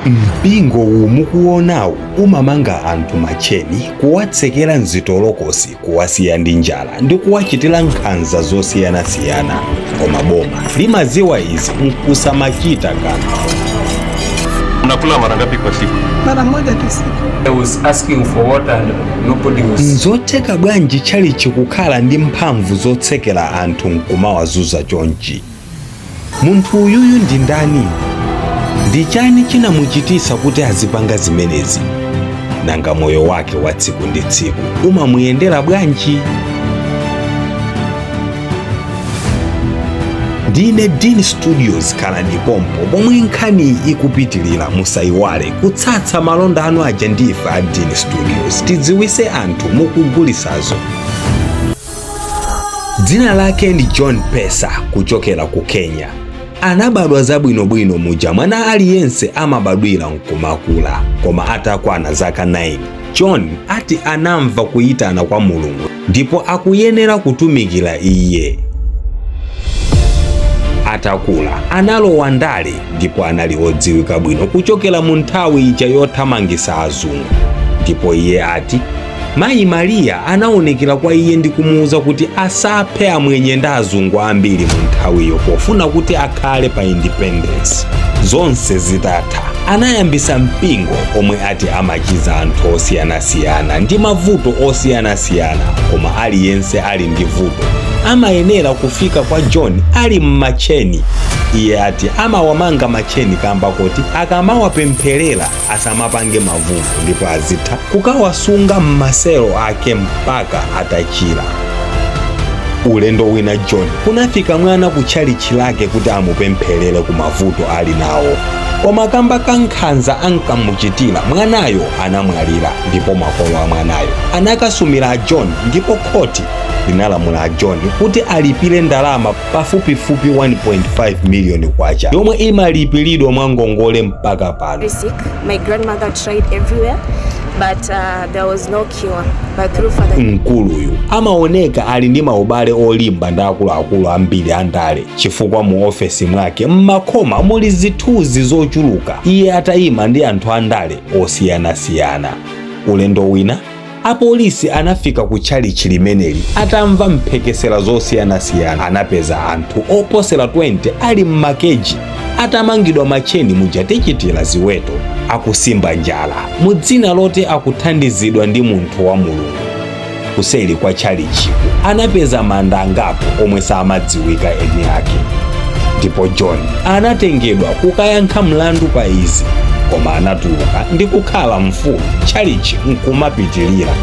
Mpingo uwu mukuonawu umamanga anthu matcheni, kuwatsekera mzitolokosi, kuwasiya ndi njala ndi kuwachitira nkhanza zosiyanasiyana, koma boma limaziwa izi nkusamachita kanthu. Unakula mara ngapi kwa siku? Mara moja tu siku. I was asking for water and nobody was. Nzotheka bwanji tchalitchi kukhala ndi mphamvu zotsekera anthu nkumawazuza chonchi? Munthu uyuyu ndi ndani? Ndi chani chinamuchitisa kuti azipanga zimenezi? Nanga moyo wake wa tsiku ndi tsiku umamuyendera bwanji? Ndine Dean Studios, khalani pompo pomwe nkhani ikupitilira. Musayiwale kutsatsa malonda anu aja ndi ife a Dean Studios, tidziwise anthu mukugulisazo. Dzina lake ndi John Pesa, kuchokera ku Kenya. Anabadwa zabwinobwino muja mwana aliyense amabadwira nkumakula, koma atakwana zaka 9, John ati anamva kuyitana kwa Mulungu ndipo akuyenera kutumikira iye. Atakula analowa ndale ndipo anali odziwika bwino kuchokera mu nthawi ija yothamangisa azungu. Ndipo iye ati Mayi Mariya anaonekera kwa iye ndi kumuwuza kuti asaphe amwenye ndi azungu ambiri mu nthawiyo pofuna kuti akhale pa independence. Zonse zitatha, anayambisa mpingo omwe ati amachiza anthu osiyanasiyana ndi mavuto osiyanasiyana, koma aliyense ali ndi vuto amayenera kufika kwa John ali m'matcheni. Iye ati amawamanga matcheni kamba koti akamawapempherera asamapange mavuto ndipo azitha kukawasunga m'maselo ake mpaka atachira. Ulendo wina John kunafika mwana ku tchalitchi lake kuti amupempherere ku mavuto ali nawo, koma kamba ka nkhanza ankamuchitira, mwanayo anamwalira, ndipo makolo a mwanayo anakasumira a John, ndipo khoti linalamula a John kuti alipire ndalama pafupifupi 1.5 miliyoni kwacha yomwe imalipiridwa mwa ngongole mpaka pano. Very sick. My grandmother tried everywhere, but there was no cure. But through Father Mkuluyu amaoneka ali ndi maubale olimba ndi akuluakulu ambiri andale, chifukwa mu ofesi mwake mmakhoma muli zithunzi zochuluka iye atayima ndi anthu andale osiyanasiyana. Ulendo wina apolisi anafika ku tchalitchi limeneli atamva mphekesera zosiyanasiyana. Anapeza anthu oposera 20 ali m'makeji atamangidwa matcheni muja tichitira ziweto, akusimba njala mu dzina loti akuthandizidwa ndi munthu wa Mulungu. Kuseri kwa tchalitchiku anapeza manda angapo omwe samadziwika eni ake, ndipo John anatengedwa kukayankha mlandu pa izi, koma anatuluka ndi kukhala mfulu, tchalitchi nkumapitilira.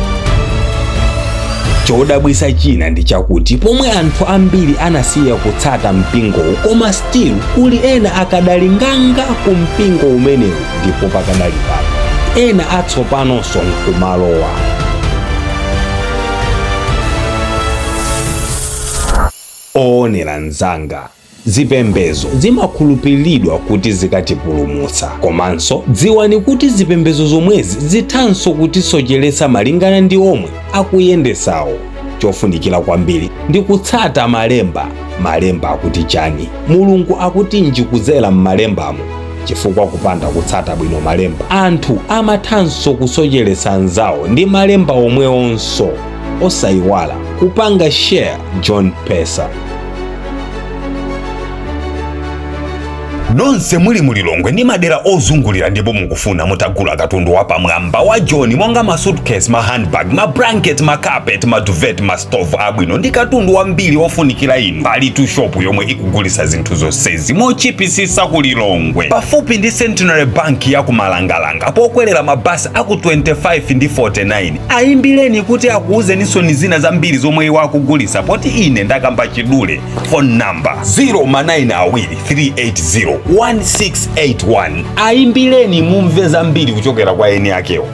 Chodabwisa china ndi chakuti pomwe anthu ambiri anasiya kutsata mpingowu, koma still kuli ena akadali nganga ku mpingo umenewu, ndipo pakadali pano ena atsopanonso nkumalowa. Oonera mzanga, zipembezo zimakhulupiriridwa kuti zikatipulumutsa, komanso dziwani kuti zipembezo zomwezi zithanso kutisocheretsa malingana ndi omwe akuyendesawo. Chofunikira kwambiri ndi kutsata malemba. Malemba akuti chani? Mulungu akutinji kudzera m'malembamo? Chifukwa kupanda kutsata bwino malemba, anthu amathanso kusocheretsa anzawo ndi malemba omwewonso. Osayiwala kupanga share John Pesa. Nonse muli mu Lilongwe ndi madera ozungulira ndipo mukufuna mutagula katundu wapamwamba wa John monga ma suitcase, ma handbag, ma blanket, ma carpet, ma duvet, ma stove abwino ndi katundu wambiri ofunikira inu, palitu shop yomwe ikugulisa zinthu zonsezi mochipisisa ku Lilongwe, pafupi ndi Centenary Bank ya ku Malangalanga, pokwelera mabasi aku 25 ndi 49. Ayimbireni kuti akuuzeninso zina zambiri zomwe iwo akugulisa, poti ine ndakamba chidule. Phone number 0 ma 9 awiri 380 1681. Ayimbireni mumve zambiri kuchokera kwa eni akewo.